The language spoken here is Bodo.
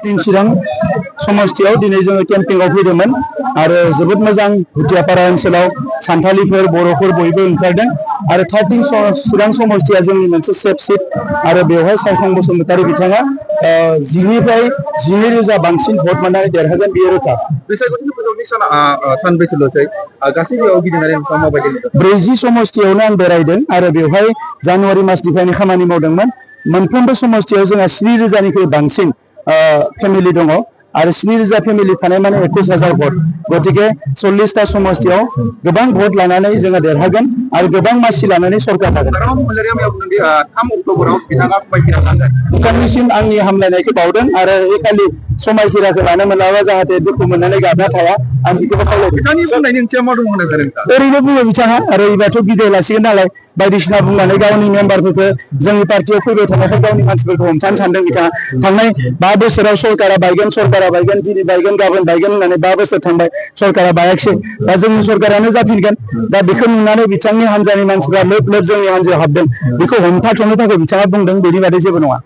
चिरां समस्थियाव दिनै जोङो केम्पिंआव फैदोंमोन आरो जोबोद मोजां भुटियापारा ओनसोलाव सान्थालिफोर बर'फोर बयबो ओंखारदों आरो 13 चिरां समस्थिया जोंनि मोनसे सेफ सिट आरो बेवहाय सायखं बसुमतारी बिथाङा 10,000 बांसिन भट मोननानै देरहागोन बेयो रोखा। ब्रैजि समस्थियावनो आं बेरायदों आरो बेवहाय जानुवारि मासनिफ्रायनो खामानि मावदोंमोन। मोनफ्रोमबो समस्थियाव जोंहा 7,000निख्रुइ बांसिन फेमिलि दङ आरो 7,000 फेमिलि थानाय माने 21,000 भट गतिके 40टा समस्थियाव गोबां भट लानानै जोङो देरहागोन आरो गोबां मासि लानानै सरकार लागोन। बिथांनिसिम आंनि हामलायनायखौ बावदों आरो बे खालि समायखिराखौ लानो मोनाबा जाहाथे दुखु मोननानै गाबना थाया आं बेखौबो खावलायदों। ओरैनो बुङो बिथाङा आरो एबारथ' भिडिअ लासिगोन नालाय बायदिसिना बुंनानै गावनि मेम्बारफोरखौ जोंनि पार्टियाव फैबाय थानायखाय गावनि मानसिफोरखौ हमथानो सानदों बिथाङा। थांनाय 5 बोसोराव सरकारा बायगोन दिनै बायगोन गाबोन बायगोन होननानै 5 बोसोर थांबाय सरकारा बायाखिसै दा जोंनि सरकारानो जाफिनगोन। दा बेखौ नुनानै बिथांनि हान्जानि मानसिफ्रा लोब लोब जोंनि हान्जायाव हाबदों बेखौ हमथाथ'नो थाखाय बिथाङा बुंदों बेनि बादै जेबो नङा।